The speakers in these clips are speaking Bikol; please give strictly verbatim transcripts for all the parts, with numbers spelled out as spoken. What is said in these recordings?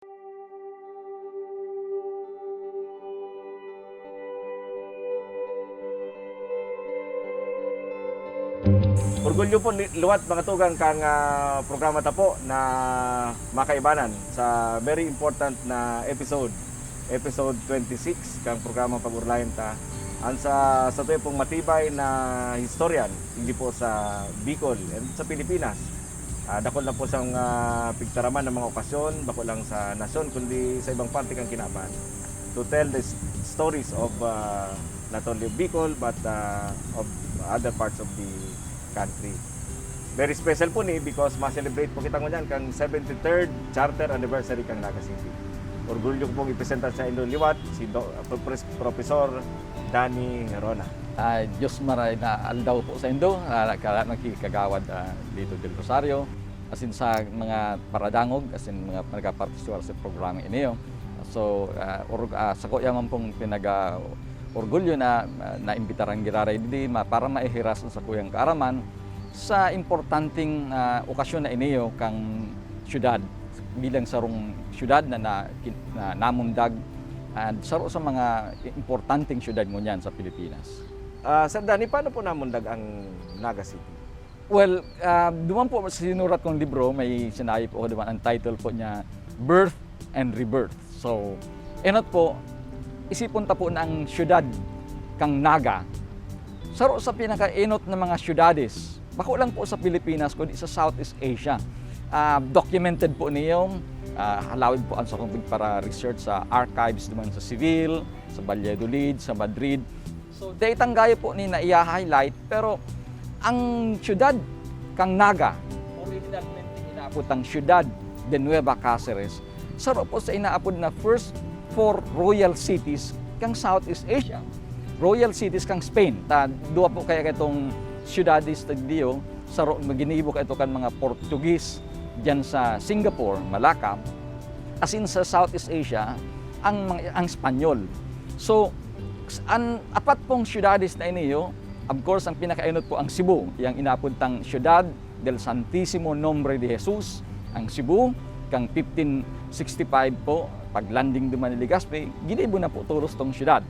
Orgulyo po ni-, liwat, mga tugang, kang, ah, programa ta po na makaibanan sa very important na episode, episode twenty-six kang programa Pag-Orlayan Ta. Ang sa, sa tuyo pong matibay na historian, hindi po sa Bicol and sa Pilipinas. Ah, dakul na po siyang, ah, pigtaraman ng mga okasyon, bako lang sa nasyon, kundi sa ibang parte kang kinaban. To tell the s-, stories of, ah, not only of Bicol, but, ah, of other parts of the country. Very special po ni, because ma-celebrate po kita ngunyan kang seventy-third Charter Anniversary kang Naga City. Orgulyo ko pong ipresenta sa indo liwat si Do-, Pro-, Pres-, Professor Danny Herona. Ah, Diyos maray na aldaw po sa indo, ah, kala nakikagawad, ah, dito del Rosario, asin sa mga paradangog, asin mga nagkapartisipar sa programa iniyo. So, ah, org-, ah, sako yaman pong pinaga-orgulyo na, ah, naimbitaran giraray didi ma-, para maihiras sa kuyang kaaraman sa importanteng, ah, okasyon na iniyo kang syudad, bilang sarong syudad na, na, kin-, na namundag, and saro sa mga importanteng syudad ngunyan sa Pilipinas. Ah, Sir Danny, paano po namundag ang Naga City? Well, ah, duman po sa sinurat kong libro, may sinabi po ako duman, ang title po niya, Birth and Rebirth. So, enot po, isipon ta po na ang syudad kang Naga, saro sa pinakaenot na mga syudades, bako lang po sa Pilipinas, kundi sa Southeast Asia. Ah, documented po niyo, ah, halawig po ang sakong para research sa archives duman sa Seville, sa Valladolid, sa Madrid. So, dai tang gayo po ni na i-highlight, pero ang syudad kang Naga, originalmente inapod ang Ciudad de Nueva Cáceres, saro po sa inaapod na first four royal cities kang Southeast Asia. Royal cities kang Spain. Ta, duwa po kaya itong syudades tagdiyo, saro, ginibo kaito kan mga Portuguese diyan sa Singapore, Malacca, asin sa Southeast Asia, ang mga, ang Espanyol. So, s-, an apat pong syudades na iniyo, of course, ang pinakaenot po ang Cebu, yang inapod tang Ciudad del Santísimo Nombre de Jesus, ang Cebu, kang fifteen sixty-five po, pag-landing duman ni Legazpi, ginibo na po tolos tong syudad.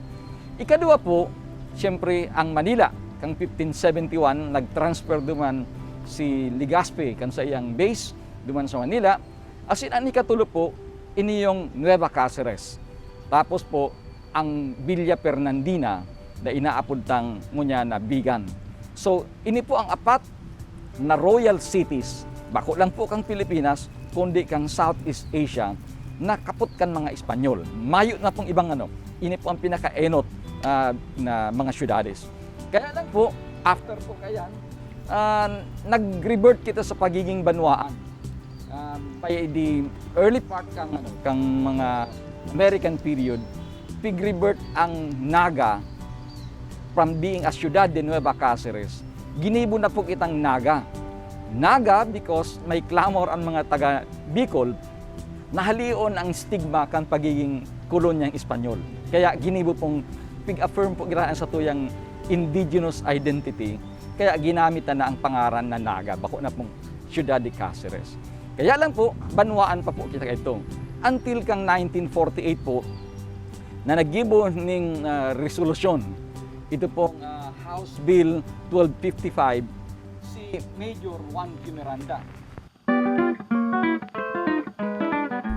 Ikaduwa po, siyempre, ang Manila. Kang fifteen seventy-one, nag-transfer duman si Legazpi kan saiyang base duman sa Manila. Asin an ikatulo po, ini yung Nueva Cáceres. Tapos po, ang Villa Fernandina na inaapod tang ngunyan na Vigan. So, ini po ang apat na royal cities, bako lang po kang Pilipinas, kundi kang Southeast Asia, na kapot kan mga Espanyol. Mayo na pong ibang ano, ini po ang pinakaenot, ah, na mga syudades. Kaya lang po, after po kayan, ah, nag-revert kita sa pagiging banwaan. Um, by the early part kang, ano, kang mga American period, pig-revert ang Naga from being a ciudad de Nueva Cáceres. Ginibo na po kitang Naga. Naga because may clamor ang mga taga Bicol, nahalion ang stigma kan pagiging kolonyang Espanyol. Kaya ginibo pong pig-affirm po giraray sa tuyang indigenous identity, kaya ginamit na ang pangaran na Naga, bako na pong Ciudad de Cáceres. Kaya lang po, banwaan pa po kita ito. Until kang nineteen forty-eight po, na naggibo ning, ah, resolusyon. Ito pong, ah, House Bill twelve fifty-five, si Major Juan Q. Miranda.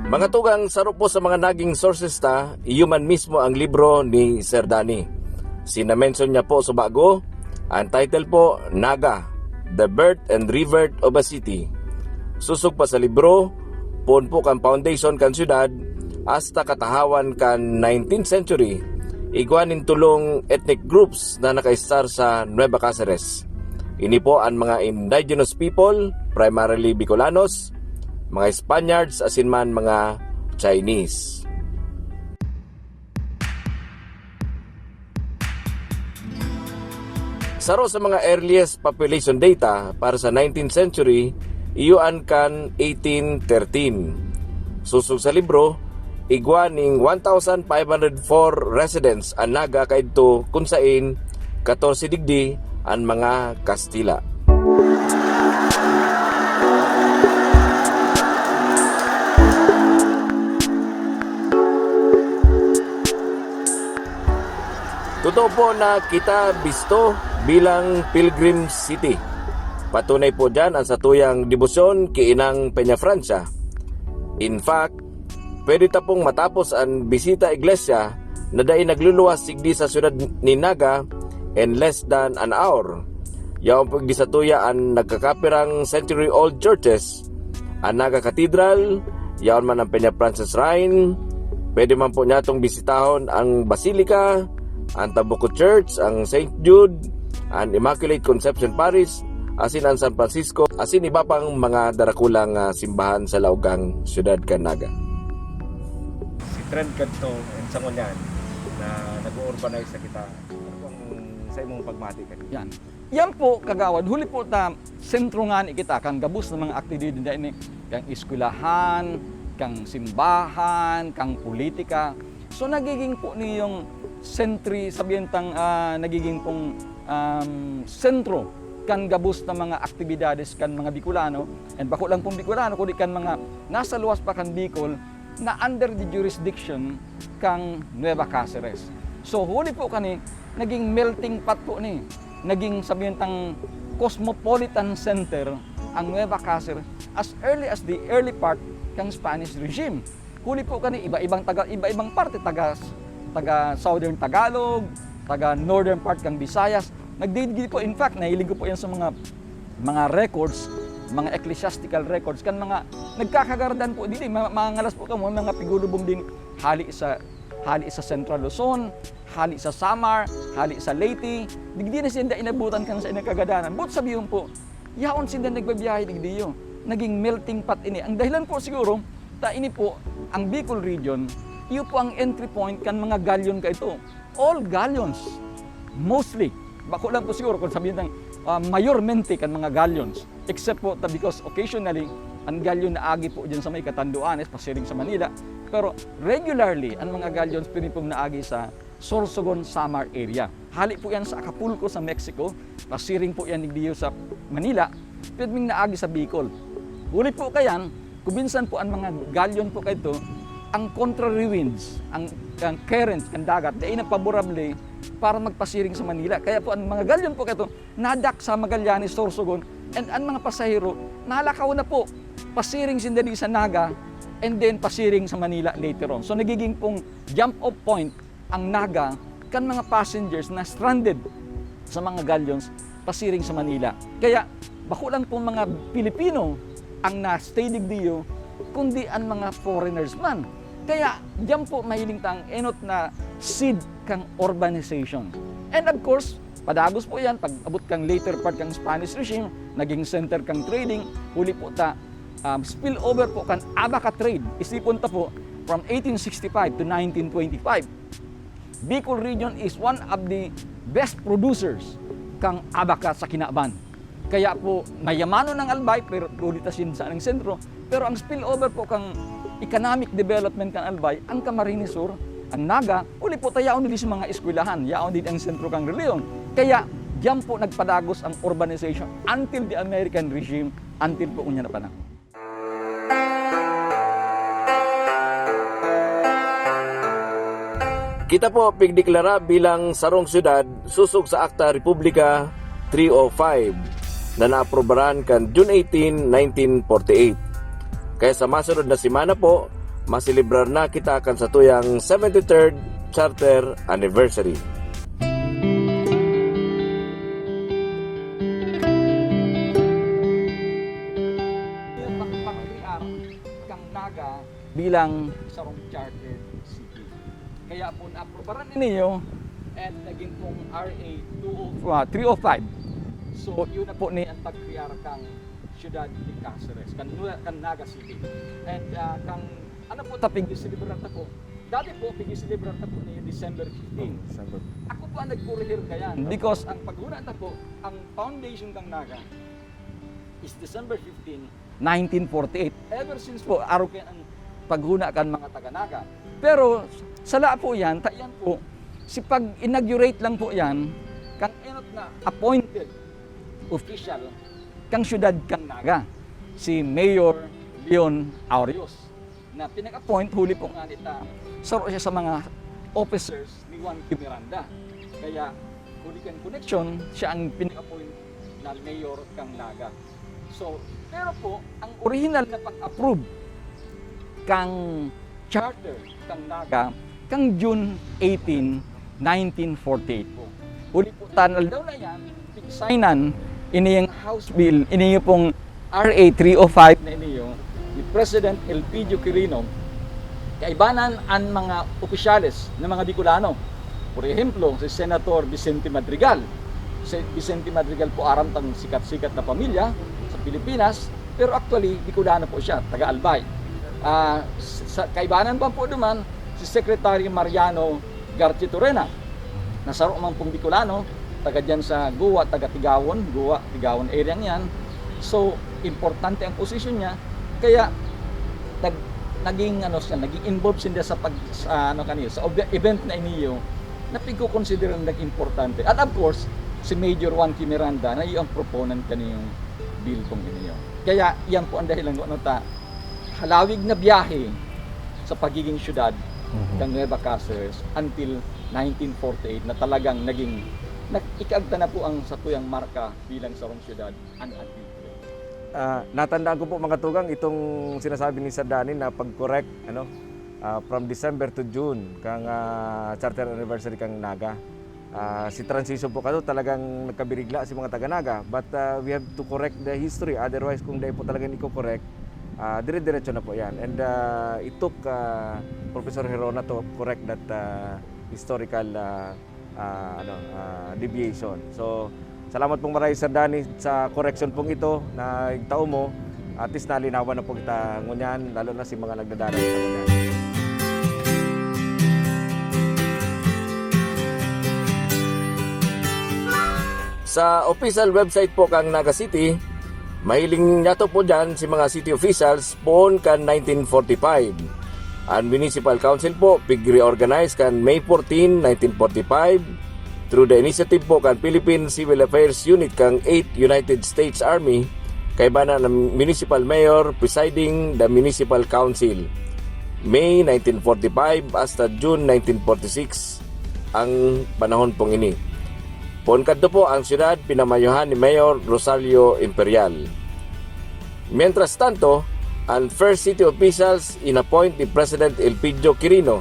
Mga tugang, saro po sa mga naging sources ta, iyo man mismo ang libro ni Sir Danny. Sina-mention niya po sa bago, ang title po, Naga, The Birth and Rebirth of a City. Susog pa sa libro, poon po kan foundation kan syudad, hasta katahawan kan nineteenth century, igwa nin tolong ethnic groups na nakaistar sa Nueva Cáceres. Ini po ang mga indigenous people, primarily Bicolanos, mga Spaniards, asin man mga Chinese. Saro sa mga earliest population data para sa nineteenth century, iyo an kan eighteen thirteen. Susog sa libro, igwa ning one thousand five hundred four residents an Naga kaidto, kun sain katorse digdi an mga Kastila. Totoo po na kita bisto bilang pilgrim city. Patunay po diyan ang satuyang debosyon ki Inang Peñafrancia. In fact, pwede ta pong matapos an bisita iglesia na dai nagluluwas sigdi sa syudad nin Naga in less than an hour. Yaon po igdi satuya an nagkakapirang century-old churches, an Naga Cathedral, yaon man an Peñafrancia Shrine. Pwede man po niyatong bisitahon ang Basilica, an Tabuco Church, ang Saint Jude, an Immaculate Conception Parish, asin an San Francisco, asin iba pang mga darakulang, ah, simbahan sa laog kan syudad kan Naga. Si trend kadto, and sa ngunyan, na nag-uurbanize na kita. Ano pong sa imong pagmati kadto? Yan. Yan po, kagawad, huli po ta, sentro ngani kita kan gabos na mga aktibidad na ini, kan eskwelahan, kan simbahan, kan politika. So, nagiging po niyong sentri, sabihin tang, ah, nagiging pong, um, sentro kan gabos na mga aktibidades kan mga Bicolano, and bako lang pong Bicolano, kundi kan mga nasa luwas pa kan Bicol, na under the jurisdiction kan Nueva Caceres. So, huli po kani, naging melting pot po ni, naging, sabihin tang, cosmopolitan center ang Nueva Caceres as early as the early part kan Spanish regime. Huli po kani, iba-ibang taga, iba-ibang parte, taga, taga Southern Tagalog, taga Northern part kan Visayas. Nagdigdi po, in fact, nahiling ko po yan sa mga mga records, mga ecclesiastical records, kan mga nagkakagaradan po digdi, ma-, mangangalas po kamo, mga pigulubong din, hali sa, hali sa Central Luzon, hali sa Samar, hali sa Leyte, digdi na sinda inabutan kan sa inang kagadanan. But sabihon po, yaon sinda nagbabiyahe digdiyo. Naging melting pot ini. Ang dahilan po siguro, ta ini po, ang Bicol region, iyo po ang entry point kan mga galyon kaito. All galleons, mostly, bako lang po siguro kung sabihin ng, ah, mayormente kan mga galleons, except po ta because occasionally, ang galleon naagi po dyan sa may Catanduanes, pasiring sa Manila. Pero regularly, ang mga galleons pwede pong naagi sa Sorsogon, Samar area. Hali po yan sa Acapulco, sa Mexico, pasiring po yan digdiyo sa Manila, pwede ming naagi sa Bicol. Huli po kayan, kung minsan po ang mga galleon po kaito, ang contrary winds, ang, ang current, ang dagat, dai na paborable para magpasiring sa Manila. Kaya po ang mga galleon po kaito, nadak sa Magallanes, Sorsogon, and ang mga pasahero, nalakaw na po. Pasiring sinda di sa Naga, and then pasiring sa Manila later on. So, nagiging pong jump off point ang Naga kan mga passengers na stranded sa mga galleons pasiring sa Manila. Kaya, bako lang pong mga Pilipino ang na-stay digdiyo, kundi ang mga foreigners man. Kaya, diyan po mahiling tang enot na seed kang urbanization. And of course, padagos po yan, pag abot kang later part kang Spanish regime, naging center kang trading, huli po ta, um, spill over po kan Abaca trade. Isipon ta po, from eighteen sixty-five to nineteen twenty-five. Bicol region is one of the best producers kang abaca sa kinaban. Kaya po, mayamanon ang Albay, pero huli ta sin sa ng sentro. Pero ang spillover po kang economic development kan Albay, ang Camarines Sur, ang Naga, huli po ta yaon din sa mga eskwelahan, yaon din ang sentro kang reliyon. Kaya, diyan po nagpadagos ang urbanization until the American regime, until po unya na panahon. Kita po pigdeklara bilang sarong syudad sosog sa Akta Republika three oh five na naaprobaran kan June eighteen, nineteen forty-eight. Kaya sa masunod na semana po, maselebrar na kita kan satuyang seventy-third Charter Anniversary. Pag-, pag-, kang Naga bilang sarong chartered city. Kaya po, naaprobaran ninyo and naging pong R A two oh five. Ah, three oh five. So, yun na po ni ang pagkriar kang siyudad ni Caceres, kan, kan Naga City. And, ah, kang, ano po, ta pig-, pigsiselebrar ta po. Dati po, pigsiselebrar ta po ni December fifteen. Oh, December. Ako po ang nagkurihir kayan. Because ang paghuna ta po, ang foundation kang Naga is December fifteen, nineteen forty-eight. Ever since po, arog kayan ang paghuna kan mga taga Naga. Pero sala po yan, ta yan po, si pag-inaugurate lang po yan, kan enot na appointed official kang siyudad kan Naga, si Mayor Leon Aureos, na pinag-appoint huli po nga nita, saro siya sa mga officers ni Juan Q. Miranda. Kaya, huli kan koneksyon, siya ang pinaka-appoint na mayor kang Naga. So, pero po, ang original na pag-approve kang charter kang Naga, kang June eighteen, nineteen forty-eight po. Huli po, tan aldaw na yan, pigsignan, ini yung House Bill, ini yung pong R A three oh five na iniyo ni President Elpidio Quirino, kaibanan an mga opisyales na mga Bicolano. Por ehemplo, si Senator Vicente Madrigal. Si Vicente Madrigal po aram tang sikat-sikat na pamilya sa Pilipinas, pero actually, Bicolano po siya, taga Albay. Ah, sa kaibanan pa po duman, si Secretary Mariano Garchitorena, na saro man pong Bicolano, taga diyan sa Goa, taga Tigawon, Goa, Tigawon area niyan. So, importante ang posisyon niya. Kaya, nag-, naging, ano siya, naging involved siya sa pag-, sa, ano, kaniyo, sa ob-, event na iniyo, na pigkukonsidera na importante. At of course, si Major Juan Q. Miranda na iyo ang proponent kaniyong bill pong iniyo. Kaya, iyan po ang dahilan kung ano ta, halawig na biyahe sa pagiging syudad Mhm. ng Nueva Cáceres until nineteen forty-eight na talagang naging, nag-, ikaagta na po ang satuyang marka bilang sarong syudad, an Antique. Ah, natandaan ko po, mga tugang, itong sinasabi ni Sir Danny na pag-correct, ano, ah, from December to June, kang, ah, charter anniversary kang Naga. Ah, si transition po kato, talagang nagkabirigla si mga taga Naga. But, ah, we have to correct the history. Otherwise, kung dai po talaga iko-correct, ah, dire-diretso na po yan. And, ah, it took, ah, Professor Gerona to correct that, ah, historical, ah, ah, ano, ah, deviation. So, salamat pong maray, Sir Danny, sa correction pong ito na igtao mo. At least nalinawan na po kita ngunyan, lalo na si mga nagdadarayo sa ngunyan. Sa official website po kang Naga City, mahiling niyato po dyan si mga city officials poon kan nineteen forty-five. An Municipal Council po pig-reorganize kan May fourteen, nineteen forty-five, through the initiative po kan Philippine Civil Affairs Unit kang Eighth United States Army, kaiba na ng Municipal Mayor presiding the Municipal Council. May nineteen forty-five hasta June nineteen forty-six ang panahon pong ini. Poon kadto po, ang siyudad pinamayuhan ni Mayor Rosalio Imperial. Mientras tanto, an first city officials inappoint ni President Elpidio Quirino.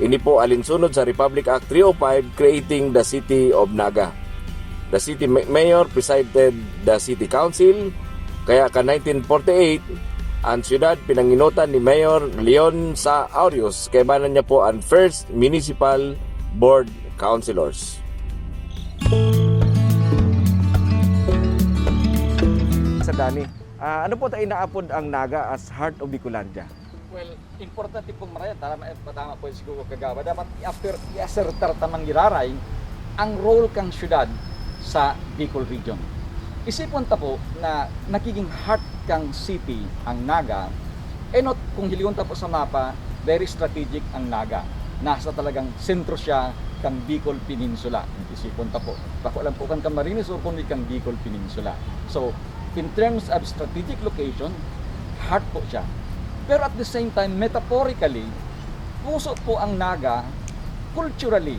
Ini po alinsunod sa Republic Act three oh five creating the City of Naga. The city ma-, mayor presided the city council, kaya kan nineteen forty-eight, an siyudad pinangenotan ni Mayor Leon Sa Aureus, kaibanan niya po an first municipal board councilors. Sir Danny, ah, ano po ta inaapod ang Naga as Heart of Bicolandia? Well, importante pong marayan, tama, eh, tama po siguro, Kagawad. Dapat i-affer-, i-asertar ta man giraray ang role kang syudad sa Bicol Region. Isipon ta po na nagiging heart kang city ang Naga, enot kung hilingon ta po sa mapa, very strategic ang Naga. Nasa talagang sentro siya kang Bicol Peninsula. Isipon ta po, bako lang po kan Camarines or kundi kang Bicol Peninsula. So, in terms of strategic location, heart po siya. Pero at the same time, metaphorically, puso po ang Naga, culturally,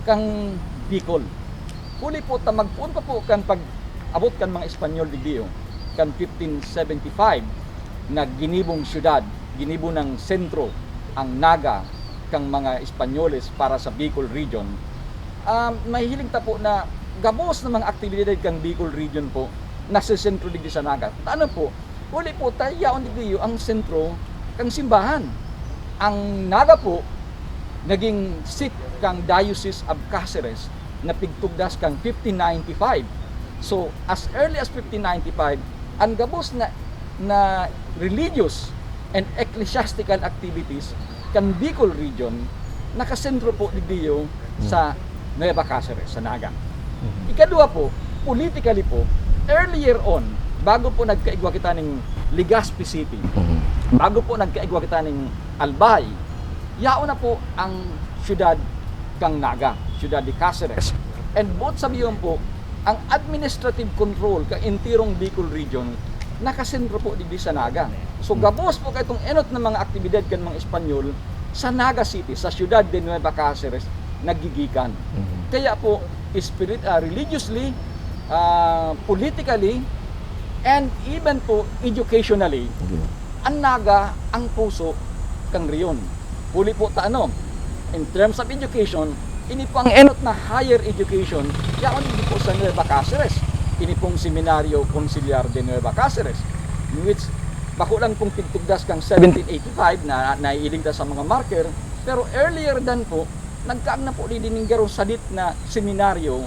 kang Bicol. Huli po ta magpoon pa po kan pag-abot kan mga Espanyol digdiyo, kan fifteen seventy-five, na ginibong syudad, ginibo nang sentro ang Naga kang mga Espanyoles para sa Bicol Region. Ah, mahihiling ta po na gabos na mga aktibidad kan Bicol Region po nasesentro digdi sa Naga. Ano po? Huli po ta yaon digdiyo ang sentro kang simbahan. Ang Naga po naging seat kang Diocese of Caceres na pigtugdas kang fifteen ninety-five. So, as early as fifteen ninety-five, ang gabos na, na religious and ecclesiastical activities kan Bicol Region nakasentro po digdiyo sa Nueva Caceres, sa Naga. Mhm. Ikadua po, politically po, earlier on, bago po nagkaigwa kita ning Legazpi City, Mhm. bago po nagkaigwa kita ning Albay, yaon na po ang siyudad kang Naga, siyudad de Caceres. And both sabihon po, ang administrative control ka entirong Bicol Region nakasentro po digdi sa Naga. So, gabos po kaitong enot na mga aktibidad kan mga Espanyol sa Naga City, sa siyudad de Nueva Caceres, naggigikan. Mhm. Kaya po, spirit, ah, religiously, ah, politically, and even po educationally, Okay. ang Naga ang puso kan rehiyon. Huli po ta ano, in terms of education, ini po ang enot na higher education, yaon din po sa Nueva Caceres. Ini pong Seminario Conciliar de Nueva Caceres, in which bako lang pong pigtugdas kang seventeen eighty-five na naiiling ta sa mga marker, pero earlier than po, nagkaag na po digdi ning garo sadit na seminaryo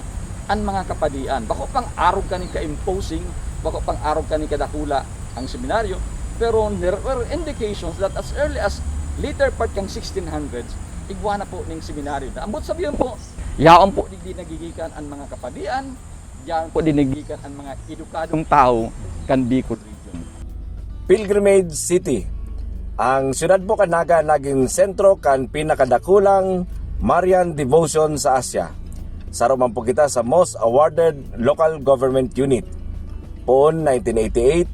an mga kapadian. Bako pang arog kani ka-imposing, bako pang arog kani kadakula ang seminaryo, pero there were indications that as early as later part kan sixteen hundreds, igwa na po ning seminaryo na. Ambot sabihon po, yaon po digdi nagigikan an mga kapadian, yaon po digdi nagigikan an mga edukadong tawo kan Bicol Region. Pilgrimage City. Ang siyudad po kan Naga nagin sentro kan pinakadakulang Marian devotion sa Asia. Saro man po kita sa most awarded local government unit. Poon nineteen eighty-eight,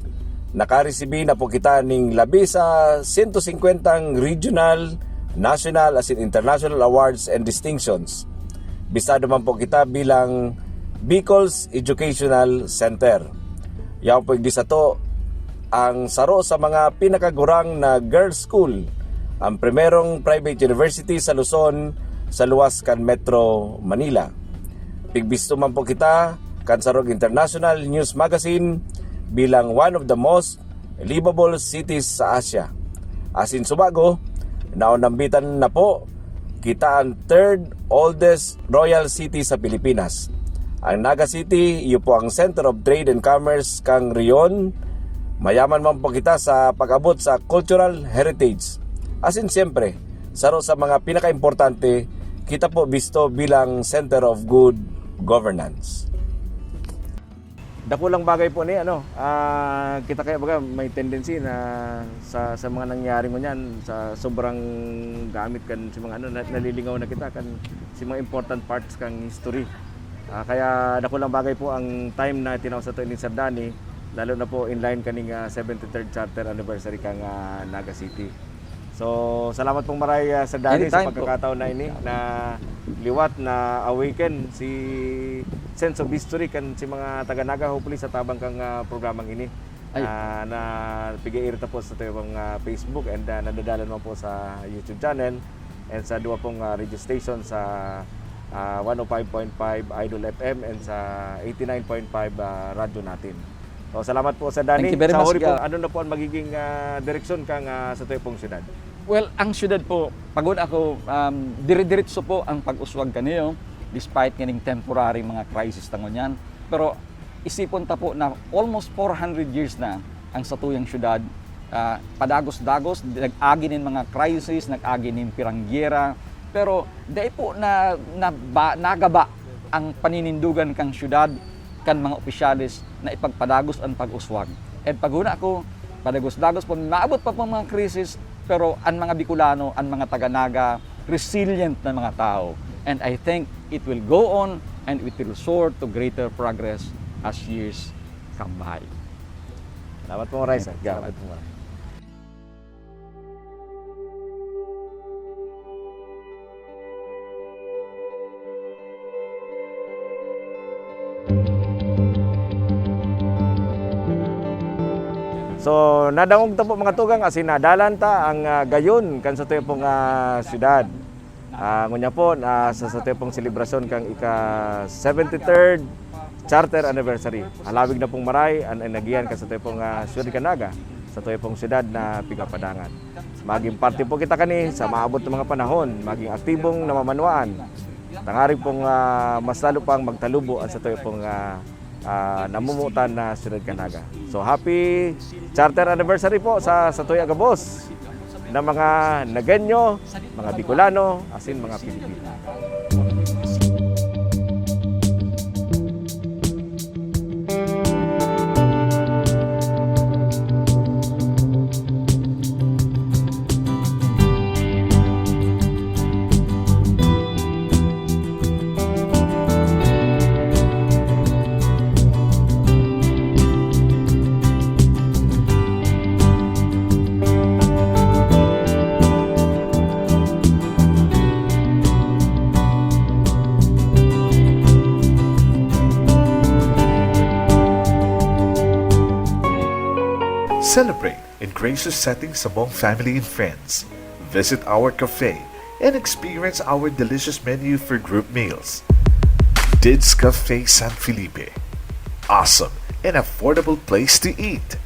nakaresibi na po kita ning labi sa sento singkwentang regional, national, asin international awards and distinctions. Bisado man po kita bilang Bicol's Educational Center. Yaon po digdi sato ang saro sa mga pinakagurang na girls' school, ang primerong private university sa Luzon, sa luwas kan Metro Manila. Pigbisto man po kita kan sarong international news magazine bilang one of the most livable cities sa Asia. Asin subago, naonambitan na po kita an third oldest royal city sa Pilipinas. Ang Naga City, iyo po ang center of trade and commerce kan rehiyon. Mayaman man po kita sa pag-abot sa cultural heritage. Asin siyempre, saro sa mga pinakaimportante, kita po bisto bilang center of good governance. Dakulang bagay po ni ano, ah, kita kaya baga may tendency na sa, sa mga nangyari ngunyan, sa sobrang gamit kan si mga ano, na, nalilingaw na kita kan si mga important parts kan history. Ah, kaya dakulang bagay po ang time na tinaw sa to ni Sir Danny, lalo na po in line kaning, ah, seventy-third Charter Anniversary kang, ah, Naga City. So, salamat pong maray, ah, Sir Danny, sa Anytime po. pagkakataon na ini na liwat na awaken si sense of history kan si mga taga Naga, hopefully sa tabang kang, ah, programang ini. Ay. Ah, na piga-air ta po sa tuyang, ah, Facebook and, ah, nadadalan man po sa YouTube channel and sa duwa pong, ah, radio station sa, ah, one oh five point five Idol F M and sa eighty-nine point five, ah, Radyo Natin. So, salamat po, Sir Danny. Thank you very Sa much, huli po, Gab. ano na po ang magiging, ah, direksyon kang, ah, sa tuyang pong syudad? Well, ang syudad po, pagod ako, um, dire-diretso po ang pag-uswag kaniyo, despite nganing temporary mga crisis ta ngunyan. Pero isipon ta po na almost four hundred years na ang satuyang syudad, ah, padagos-dagos, nag-agi nin mga crisis, nag-agi nin pirang gyera. Pero dai po na, na ba, nagaba ang paninindogan kan syudad, kan mga opisyales na ipagpadagos an pag-uswag. And paghuna ko, padagos-dagos po, maabot pa po ang mga krisis, pero ang mga Bicolano, ang mga taga-Naga, resilient na mga tao. And I think it will go on and it will soar to greater progress as years come by. Salamat po, Maray, sir. Salamat po, Maray. So, nadangog ta po, mga tugang, asin nadalan ta ang, ah, gayon kan sa tuyang pong, ah, syudad. Ah, ngunyan po, ah, sa, sa tuyang pong selebrasyon kang ika seventy-third Charter Anniversary. Halawig na pong maray an, an nagiyan kan sa tuyang pong, ah, syudad kan Naga, sa tuyang pong syudad na pigapadangat. Maging parte po kita kani sa maabot na mga panahon, maging aktibong namamanwaan. Tangarig pong, ah, mas lalo pang magtalubo ang sa tuyang pong, ah, ah, namumutan na syudad kan Naga. So, happy Charter Anniversary po sa, sa tuyang gabos na mga Nagueño, mga Bicolano, asin mga Pilipino. Celebrate in gracious settings among family and friends. Visit our cafe and experience our delicious menu for group meals. Dids Cafe San Felipe. Awesome and affordable place to eat.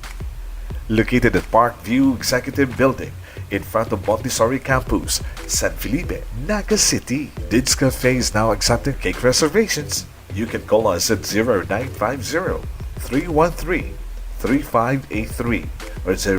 Located at Parkview Executive Building in front of Montessori Campus, San Felipe, Naga City. Dids Cafe is now accepting cake reservations. You can call us at zero nine five zero, three one three, three five eight three or zero